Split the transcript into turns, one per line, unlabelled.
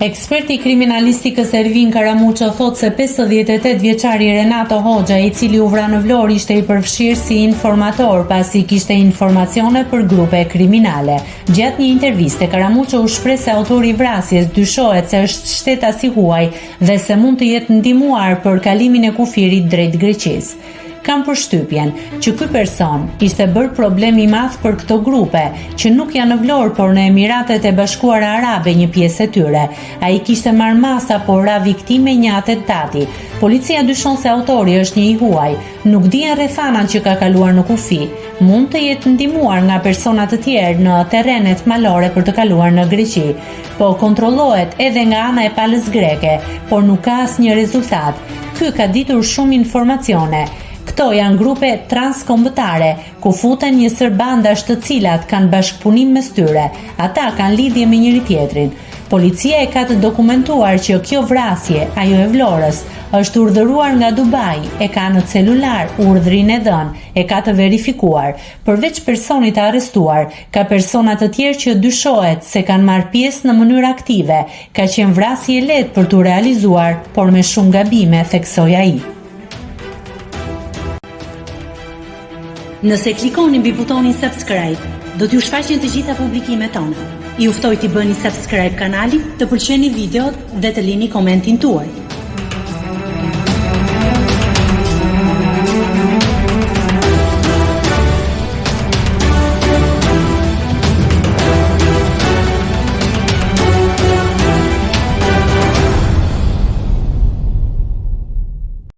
Eksperti i kriminalistikës Ervin Karamuço thotë se 58 vjeçari Renato Hoxha, i cili u vra në Vlorë, ishte i përfshirë si informator, pasi kishte informacione për grupe kriminale. Gjatë një interviste, Karamuço u shpreh se autori i vrasjes dyshohet se është shtetas i huaj dhe se mund të jetë ndihmuar për kalimin e kufirit drejt Greqisë. Kam përshtypjen që ky person ishte bërë problem i madh për këto grupe, që nuk janë në Vlorë, por në Emiratet e Bashkuara Arabe një pjesë e tyre. Ai kishte marrë masa, por ra viktimë e një atentati. Policia dyshon se autori është një i huaj. Nuk dihen rrethanat që ka kaluar në kufi. Mund të jetë ndihmuar nga persona të tjerë në terrenet malore për të kaluar në Greqi. Po kontrollohet edhe nga ana e palës greke, por nuk ka asnjë rezultat. Ky ka ditur shumë informacione. Këto janë grupe transkombëtare, ku futen një sërë bandash të cilat kanë bashkëpunim mes tyre. Ata kanë lidhje me njëri-tjetrin. Policia e ka të dokumentuar që kjo vrasje, ajo e Vlorës, është urdhëruar nga Dubai, e ka në celular urdhrin e dhënë, e ka të verifikuar. Përveç personit të arrestuar, ka persona të tjerë që dyshohet se kanë marrë pjesë në mënyrë aktive. Ka qenë vrasje e lehtë për t'u realizuar, por me shumë gabime, theksoi ai. Nëse klikoni mbi butonin subscribe, do t'ju shfaqen të gjitha publikimet tona. Ju ftoj t'i bëni subscribe kanalit, të pëlqeni videot dhe të lini komentin tuaj.